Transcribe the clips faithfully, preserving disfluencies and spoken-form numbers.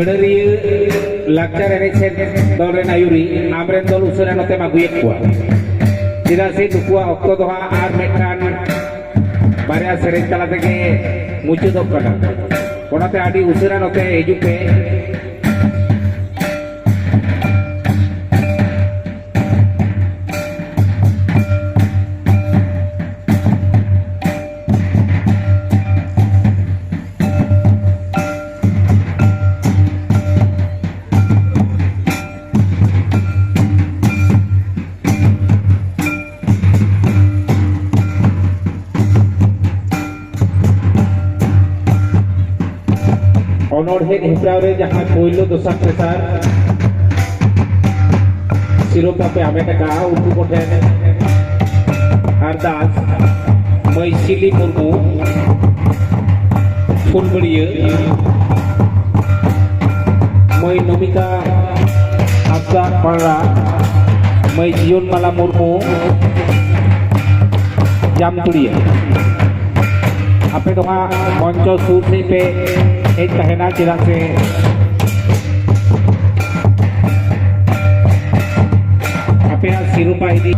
ᱟᱹᱲᱟᱹᱨᱤᱭᱟᱹ ᱞᱟᱠᱪᱟᱨ ᱮᱱᱮᱡ ᱥᱮᱨᱮᱧ ᱫᱚᱞ ᱨᱮᱱ ᱟᱹᱭᱩᱨᱤᱡ ᱟᱢᱨᱮᱱ ᱫᱚᱞ ᱩᱥᱟᱹᱨᱟ ᱱᱚᱛᱮᱢ ᱟᱹᱜᱩᱭᱮᱫ ᱠᱚᱣᱟ, ᱪᱮᱫᱟᱜ ᱥᱮ ᱱᱩᱠᱩᱣᱟᱜ ᱚᱠᱛᱚ ᱫᱚ ᱦᱟᱸᱜ ᱟᱨ ᱢᱤᱫᱴᱟᱝ ᱵᱟᱨᱭᱟ ᱥᱮᱨᱮᱧ ᱛᱟᱞᱟ ᱛᱮᱜᱮ ᱢᱩᱪᱟᱹᱫᱚᱜ ᱠᱟᱱᱟ᱾ ᱚᱱᱟᱛᱮ ᱟᱹᱰᱤ ᱩᱥᱟᱹᱨᱟ ᱱᱚᱛᱮ ᱦᱤᱡᱩᱜ ᱯᱮ᱾ ᱚᱱᱚᱬᱦᱮ ᱦᱮᱯᱨᱟᱣ ᱨᱮ ᱡᱟᱦᱟᱸ ᱯᱳᱭᱞᱳ, ᱫᱚᱥᱟᱨ, ᱛᱮᱥᱟᱨ ᱥᱤᱨᱳᱯᱟ ᱯᱮ ᱟᱢᱮᱴ ᱟᱠᱟᱫᱼᱟ, ᱩᱱᱠᱩ ᱠᱚᱴᱷᱮᱱ ᱟᱨᱫᱟᱥ, ᱢᱟᱹᱭ ᱥᱤᱞᱤ ᱢᱩᱨᱢᱩ, ᱯᱷᱩᱞᱵᱟᱹᱲᱤᱭᱟᱹ, ᱢᱟᱹᱭ ᱱᱚᱢᱤᱛᱟ ᱦᱟᱸᱥᱫᱟ ᱯᱟᱲᱨᱟ, ᱢᱟᱹᱭ ᱡᱤᱭᱚᱱ ᱢᱟᱞᱟ ᱢᱩᱨᱢᱩ, ᱡᱟᱢᱛᱩᱲᱤᱭᱟᱹ᱾ ᱟᱯᱮ ᱫᱚ ᱦᱟᱸᱜ ᱢᱚᱧᱪᱚ ᱥᱩᱨ ᱥᱮᱫ ᱯᱮ ᱦᱮᱡ ᱛᱟᱦᱮᱱᱟ, ᱪᱮᱫᱟᱜ ᱥᱮ ᱟᱯᱮᱭᱟᱜ ᱥᱤᱨᱳᱯᱟ ᱤᱫᱤ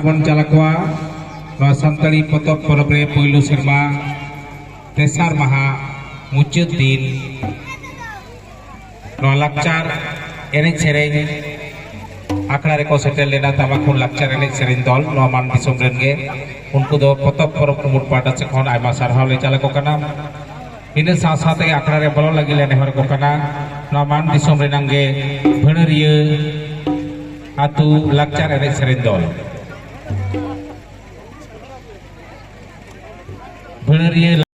ᱵᱚᱱ ᱪᱟᱞ ᱟᱠᱚᱣᱟ᱾ ᱱᱚᱣᱟ ᱥᱟᱱᱛᱟᱲᱤ ᱯᱚᱛᱚᱵ ᱯᱚᱨᱚᱵᱽ ᱨᱮ ᱯᱩᱭᱞᱩ ᱥᱮᱨᱢᱟ, ᱛᱮᱥᱟᱨ ᱢᱟᱦᱟ, ᱢᱩᱪᱟᱹᱫ ᱫᱤᱱ, ᱱᱚᱣᱟ ᱞᱟᱠᱪᱟᱨ ᱮᱱᱮᱡ ᱥᱮᱨᱮᱧ ᱟᱠᱷᱲᱟ ᱨᱮᱠᱚ ᱥᱮᱴᱮᱨ ᱞᱮᱱᱟ ᱛᱟᱢᱟᱠᱷᱩᱱ ᱞᱟᱠᱪᱟᱨ ᱮᱱᱮᱡ ᱥᱮᱨᱮᱧ ᱫᱚᱞ ᱱᱚᱣᱟ ᱢᱟᱱ ᱫᱤᱥᱚᱢ ᱨᱮᱱ ᱜᱮ᱾ ᱩᱱᱠᱩ ᱫᱚ ᱯᱚᱛᱚᱵ ᱯᱚᱨᱚᱵᱽ ᱠᱩᱢᱩᱴ ᱯᱟᱦᱴᱟ ᱥᱮᱫ ᱠᱷᱚᱱ ᱟᱭᱢᱟ ᱥᱟᱨᱦᱟᱣ ᱞᱮ ᱪᱟᱞ ᱟᱠᱚ ᱠᱟᱱᱟ᱾ ᱤᱱᱟᱹ ᱥᱟᱶ ᱥᱟᱶ ᱛᱮᱜᱮ ᱟᱠᱷᱲᱟ ᱨᱮ ᱵᱚᱞᱚ ᱞᱟᱹᱜᱤᱫ ᱞᱮ ᱱᱮᱦᱚᱨ ᱟᱠᱚ ᱠᱟᱱᱟ ᱱᱚᱣᱟ ᱢᱟᱱ ᱫᱤᱥᱚᱢ ᱨᱮᱱᱟᱝ ᱜᱮ ᱵᱷᱟᱹᱲᱟᱹᱨᱤᱭᱟᱹ ᱟᱹᱛᱩ ᱞᱟᱠᱪᱟᱨ ᱮᱱᱮᱡ ᱥᱮᱨᱮᱧ ᱫᱚᱞ᱾ ᱵᱷᱟᱹᱲᱟᱹᱨᱤᱭᱟᱹ